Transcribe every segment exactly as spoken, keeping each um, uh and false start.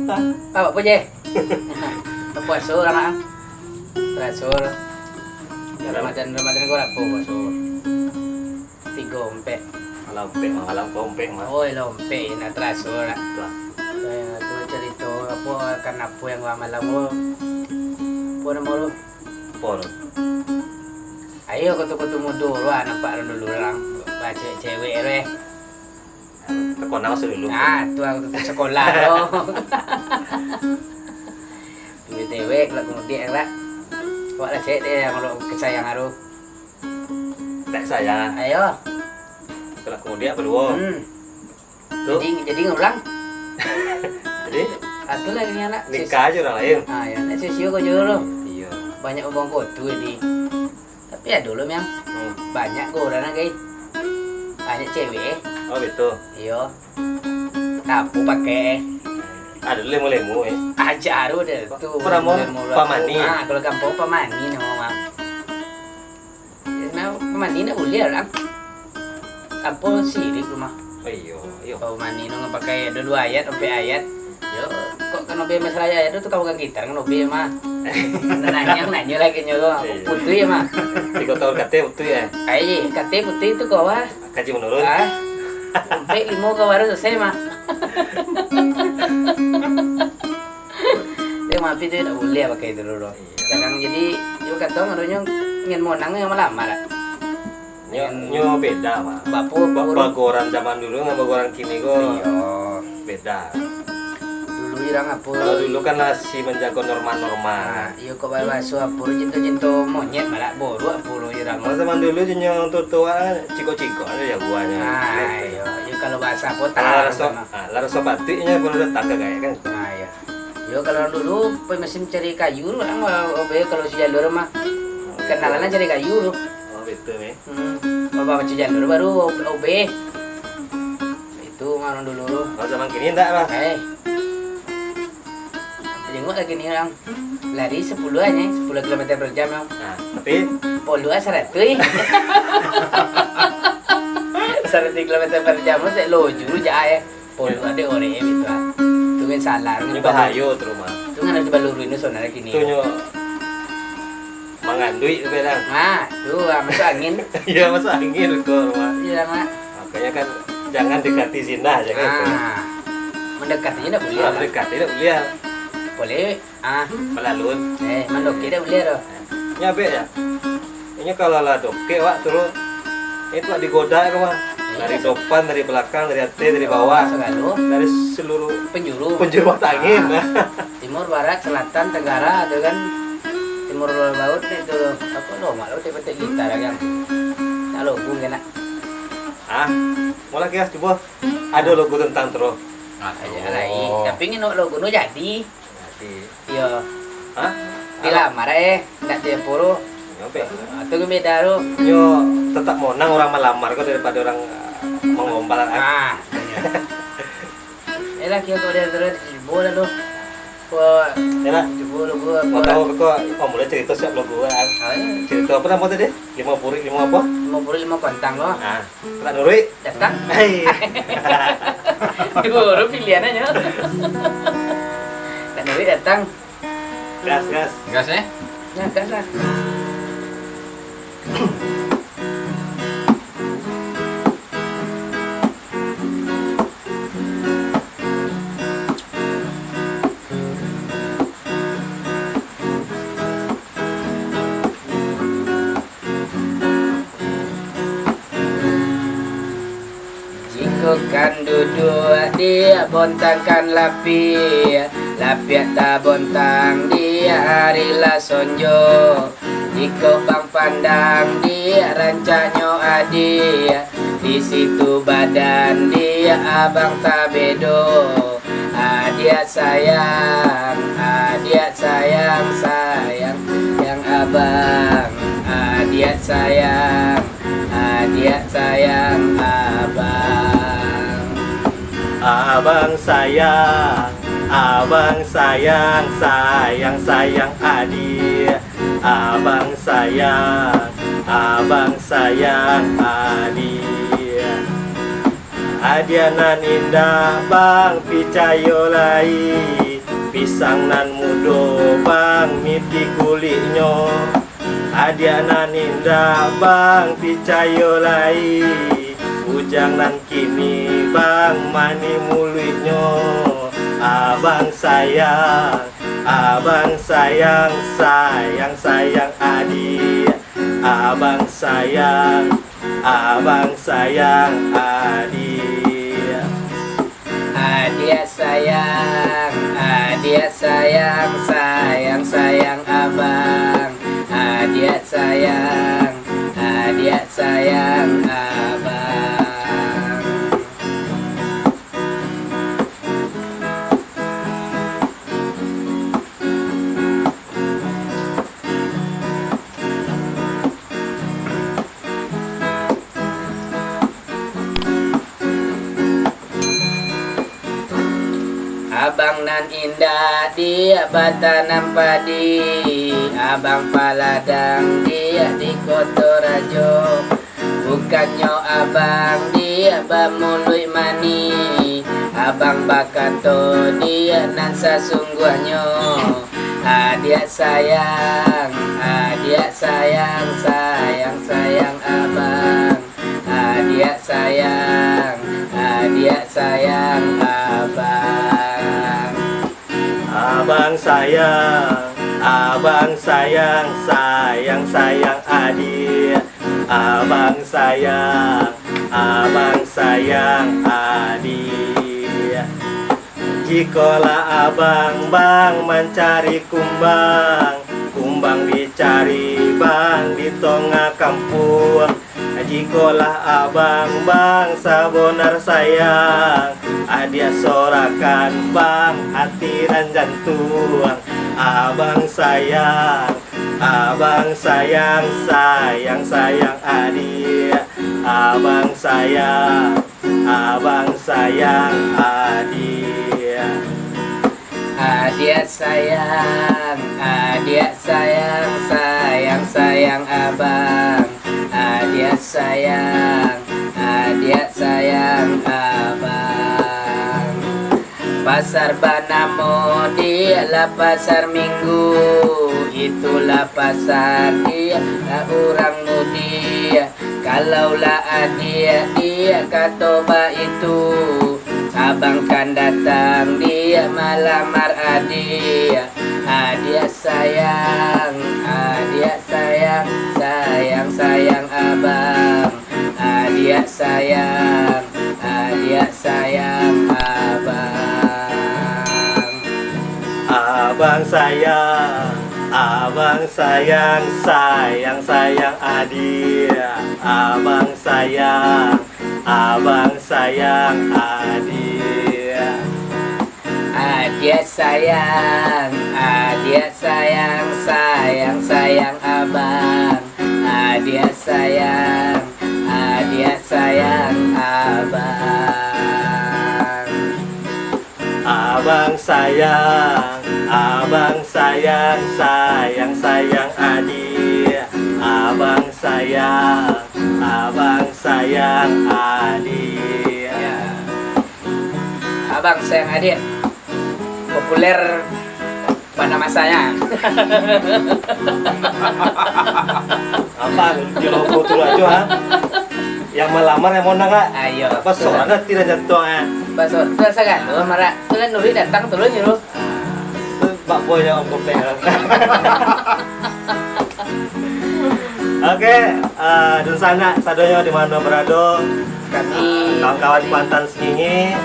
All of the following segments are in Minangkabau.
Awak apo je? Puaso urang ah. Taraso lah. Ramadan, Ramadan ko apo puaso? Tigo, ompek. Malam ompek mah, malam ko ompek mah. Oi, lah ompek, nak taraso lah. Lah. Eh, tu carito apo, kan apo yang malam ko? Apo namo tu? Apo tu? Ayo, kutu-kutu mudo tu lah, nampak dulu urang. Bacewek-cewek tu, eh. Takonang masa dulu. Ah, tu aku tu sakolah tu. Dulu dewek, lah kamudian lah. Awak lah cek deh, yang kalau kesayang tu. Tak sayang. Ayo. Kalau kamudian berdua. Hmm. Tu. Jadi, jadi urang. Jadi? Atulah ini anak. Nikah aja orang lain. Ah, ya, nak sisio kau jual tu. Iya. Banyak uang kau tu ini. Tapi ado lo, Miang. Hmm. Banyak ko urang nan gai. Banyak cewek. Oh, betul. Iyo. Tapu pakai. Ado lemo-lemo, eh. Aja ado deh tu. Apa namo? Lemo-lemo. Pamani. Ah, kalau gampang pamani namo, Mang. Nah, pamani nak buliah lah. Tanpa sirik tu mah. Oh, iyo, iyo. Pamani nang pakai ado dua ayat, ompek ayat. Yo, kok kan obe masalah ayat tu, tukang gitar kan obe mah. Nanyo, nanyo lagi nyo tu. Iya. Putuih mah. Tigo tahun kate putuih, eh? Ai, kate putuih tu kau ah. Kaji menurun. Ah. Ompek limo ka baru selesai mah. Dia mapi tu tak boleh pakai itu dulu. Iya. Kadang jadi, yo katong adonyo ingin monang yang malamar. Nyo, nyo beda, Mak. Bapo ba-, bagoran zaman dulu dengan bagoran kini ko. Iyo. Beda. Dulu urang apo? Kalau dulu kan masih menjaga norma-norma. Nah, iyo, kok bahaso apo, cinto-cinto monyet, malah boruak apo urang. Kalau zaman dulu, nyo tua-tua, cikok-cikok aja jagoannyo. Nah, iyo. Iyo, kalau bahaso apo, kalau tahu raso, kan. Ah, lah raso patuiknyo baru datang ka gaek kan. Nah, iyo. Yo, kalau dulu, pe-, masih mancari kayu tu, kan, obe kalau si jalur mah. Kenalan cari kayu tu. Oh, betul, eh. Hmm. Bapak mancari jalur baru obe, obe. Itu mah urang dulu tu. Kalau zaman kini ndak lah. Eh. Tengok lagi ni urang. Lari sepuluh aja, sepuluh kilometer per jam, yo. Nah, tapi poluan saratus. Saratus kilometer per jam, tu laju je, eh. Polu ado orang gitu ah. Tu kan salah, ini bahayo tu rumah. Tu kan harus dibaluruin tu saudara kini. Tu nyo manganduik tu kan. Nah, tu ah, masuk angin. Iya, masuk angin tu rumah. Iya, Mak. Makanya kan jangan dekati zina aja kan. Nah, mendekati tidak boleh. Ah, lah. Mendekati tidak boleh. Boleh. Ah. Malalun. Eh, mandoke dak buliah doh. Nyo abek ya. Inyo kalau lah dokek wak turun, itu wak digoda ko mah. Dari dopan, dari belakang, dari ateh, dari bawah, dari seluruh penjuru. Penjuru batangin. Ah. Timur, barat, selatan, tenggara tu kan. Timur laut ni tu, apo lo, mak lo, dia petik gitar kan. Nak lo, bung kena. Ah, mau lagi ah, cubo. Ado logo tentang tero. Aja lai. Tapi ngin logo nu jadi. Jadi. Iyo. Hah? Dilamar eh, ndak tiap puru. Nyo beda. Ah, tu beda tu. Nyo tetap monang orang malamar ko daripado orang, ah, mangombal, ah. Ah, iyo. Eh lah, kiro kau dah terus cubo lah tu. Wah, cubo logo apo? Mau tahu kau, oh, mulai cerita siap logo kan. Ah, iyo. Cerita apa nama tadi? Lima puri, lima apa? Lima puri, lima kontang tu. Ah. Nak nuruik? Datang. Hei. Dua orang pilihan aja. Nak nuruik datang. Gas, gas. Gas, eh? Ya, gas lah. Jiko kan duduak di bontang kan lapiak, lapiak tabontang di ari lah sonjo. Jiko bang pandang di rancaknyo adiak, di situ badan di abang tabedo. Adiak sayang, adiak sayang, sayang, sayang abang. Adiak sayang, adiak sayang abang. Abang sayang, abang sayang, sayang, sayang adiak. Abang sayang, abang sayang adiak. Adiak nan indak bang picayo lai, Pisang nan mudo, bang, miti kuliknyo. Adiak nan indak, bang, picayo lai. Bujang nan kini, bang, manih muluiknyo. Abang sayang, abang sayang, sayang, sayang adiak. Abang sayang, abang sayang adiak. Adiak sayang, adiak sayang, sayang, sayang abang. Adiak sayang, adiak sayang abang. Abang nan indak diak batanam padi, abang paladang diak di Koto Rajo. Bukannyo abang diak bamuluik manih, abang bakato diak nan sasungguahnyo. Adiak sayang, adiak sayang, sayang, sayang abang. Adiak sayang, adiak sayang abang. Abang sayang, abang sayang, sayang, sayang adiak. Abang sayang, abang sayang adiak. Jikolah abang, bang, mancari kumbang, kumbang dicari, bang, di tongah kampuang. Jikolah abang, bang, sabonar sayang, adiak sorakan, bang, ati dan jantuang. Abang sayang, abang sayang, sayang, sayang adiak. Abang sayang, abang sayang adiak. Adiak sayang, adiak sayang, sayang, sayang abang. Adiak sayang, adiak sayang abang. Pasar banamo diak lah Pasar Minggu, itulah pasar diak lah urang mudiak. Kalaulah adiak diak kato baitu, abang kan datang diak malamar adiak. Adiak sayang, adiak sayang, sayang, sayang abang. Adiak sayang, adiak sayang abang. Abang sayang, abang sayang, sayang, sayang adiak. Abang sayang, abang sayang adiak. Adiak sayang, adiak sayang, sayang, sayang abang. Adiak sayang, adiak sayang abang. Abang sayang, abang sayang, sayang, sayang adiak. Abang sayang, abang sayang adiak. Ya. Abang sayang adiak populer pada masanya. Apa, di logo tu aja, ha? Yang malamar yang monang, ha? Ayo. Apa, sorang ati dan jantuang, ha? Apa, so-, tu sagalo, Marak. Tu kan Nuri datang, tu lo nyuruh. Tu bak boy yang Om Kopek, ha? Oke, eh, dunsanak sadonyo di mano barado. Kami, eh, kawan-kawan Kuantan Singenge.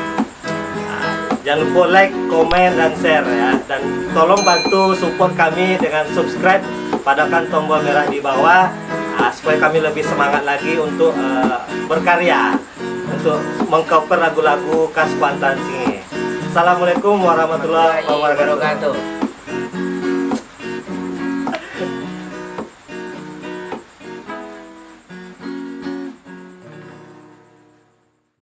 Nah, jangan lupa like, komen, dan share ya. Dan tolong bantu support kami dengan subscribe, padakan tombol merah di bawah, ah, supaya kami lebih semangat lagi untuk, eh, berkarya, untuk mengcover lagu-lagu khas Kuantan Singenge. Assalamualaikum warahmatullahi wabarakatuh.